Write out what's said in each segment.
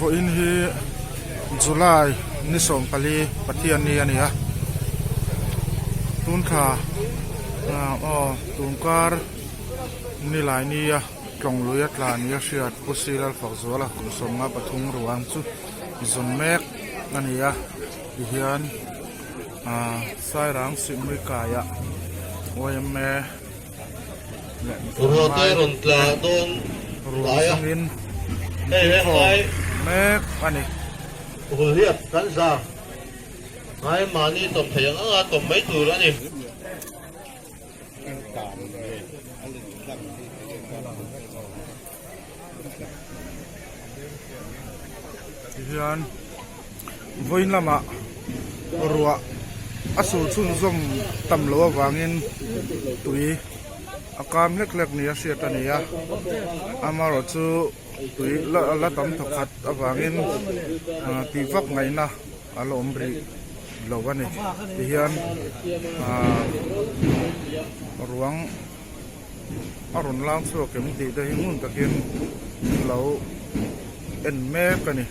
Vawiin hi July ni 14 Pathianni a ni a tun thla aw tun kar nilai nia tlawng lui a tla nia hriat Pu Sir Lalfakzuala kum 53 ruang chu zawn mek a ni a tihian ah Sairang Sihhmui kaiah yma leh Ruahte rawn tla dawn ruang tlai a zawngin hei inkhawm henglai mek a ni. Hulhliap kan zar ngai mahni tawm thei ang anga tawm mai tur a ni. Tihian vawiin lamah ruah a sur chhunzawm tam loh avangin tui a kam hlek hlek nia hriat a ni a amaherawhchu tui la tam thawkhat avangin tih vak ngaihna a la awm rih lo a ni tihian ah ruang a rawn lang chhuak em tih te hi ngun takin lo en mek a ni.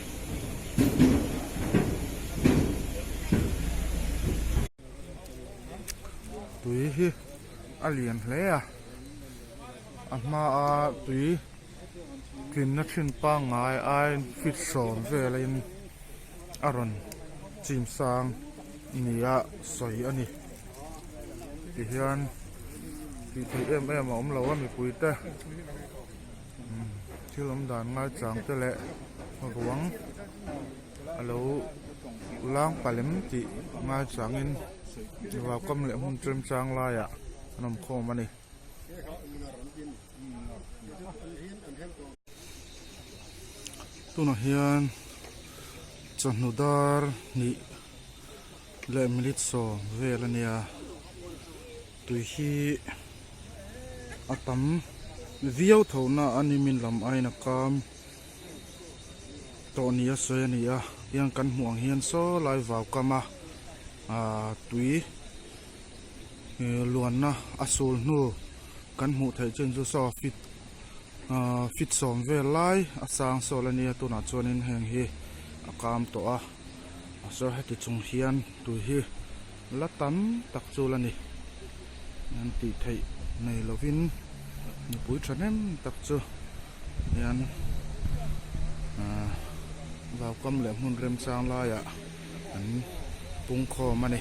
Tui hi a lian hle a a hmaa tui tlinna thin pangngai aiin feet sawm velin a rawn chim sang nia sawi a ni tihian tih theih em em a awm lo a mipui te thil awm dan ngaichang te leh ruang a lo lang palem tih ngaichangin vaukam leh hmun chemchang laiah an awm khawm a ni. Tunah hian chawhnu dar hnih leh minute sawm vel a nia tui hi a tam viau tho na a ni min lam aiin a kam tawh ni a sawi a ni a tiang kan hmuh ang hian saw lai vau kam a ah tui luanna a sul hnu kan hmuh theih chin chu saw feet ahh feet sawm vel lai a sang sawl a nia tunah chuanin heng hi a kam tawh a a saw heti chung hian tui hi la tam tak chu la ni an tih theih nei lovin mipui thahnem tak chu hian ahh vaukam leh hmun remchang laiah. An pung khawm a ni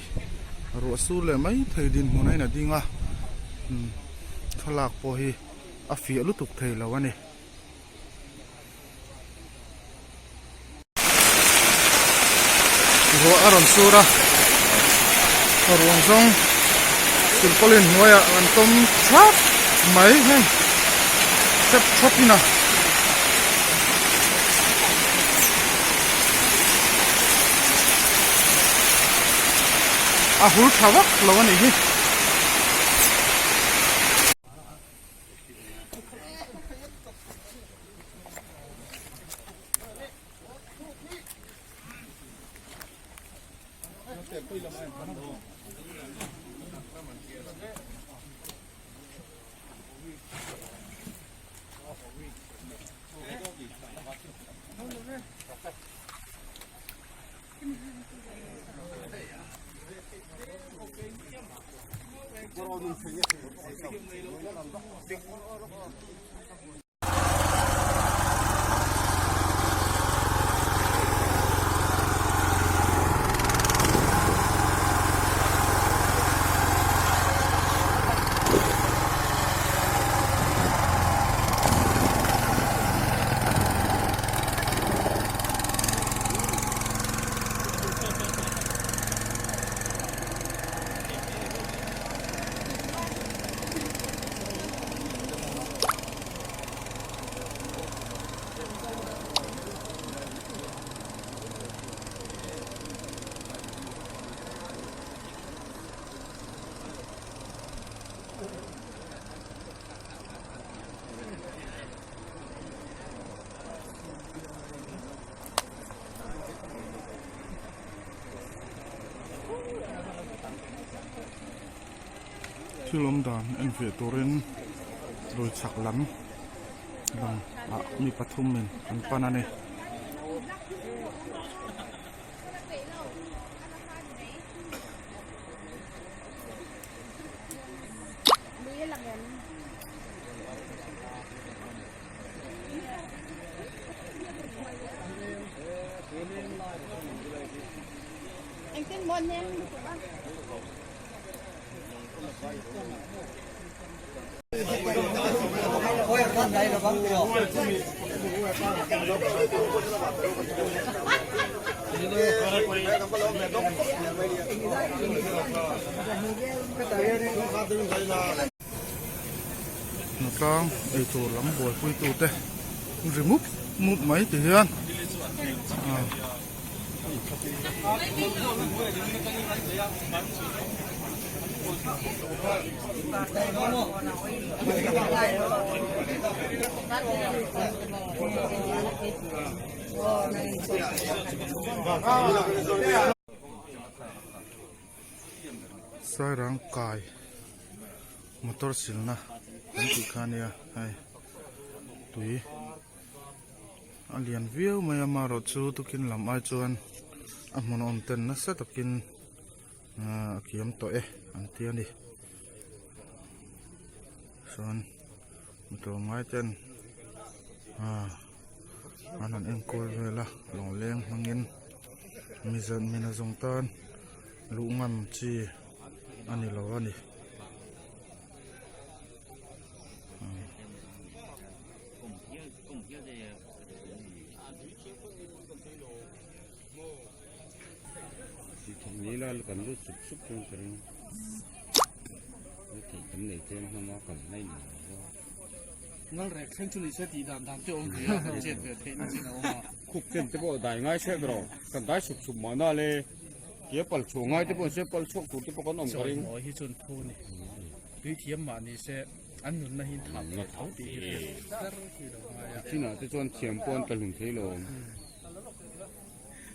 ruah sur leh mai thei dinhmun a in a ding a thlalak pawh hi a fiah lutuk thei lo a ni. Ruah a rawn sur a ruang zawng silpaulin hnuaiah an tawm thap mai hei hrep thap in a. A hul tha vak lo a nih hi. Thil awm dan en fiah turin lui chhak lam lang ah mi pathumin an pan a ni. Hnatlang eitur lam buaipui tute ri mup mup mai ti hian ah. Sairang kai motor silna an tih kha ania hei tui a lian viau mai a amaherawh chu tukin lam ai chuan a hmun awm ten nasa takin a kiam tawh e an ti a ni chuan mi tlawmngai ten ah an han enkawl vel a lawngleng hmangin mizan mina zawng tan luh ngam chi a ni lo a ni. An nunna hi thah ve tho tih hi hriat kher khi lo ngai a. Chinah te chuan thiam pawh an tla hlum thei lo.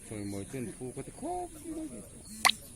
Sawimawi chuan phu ka ti khawp mai.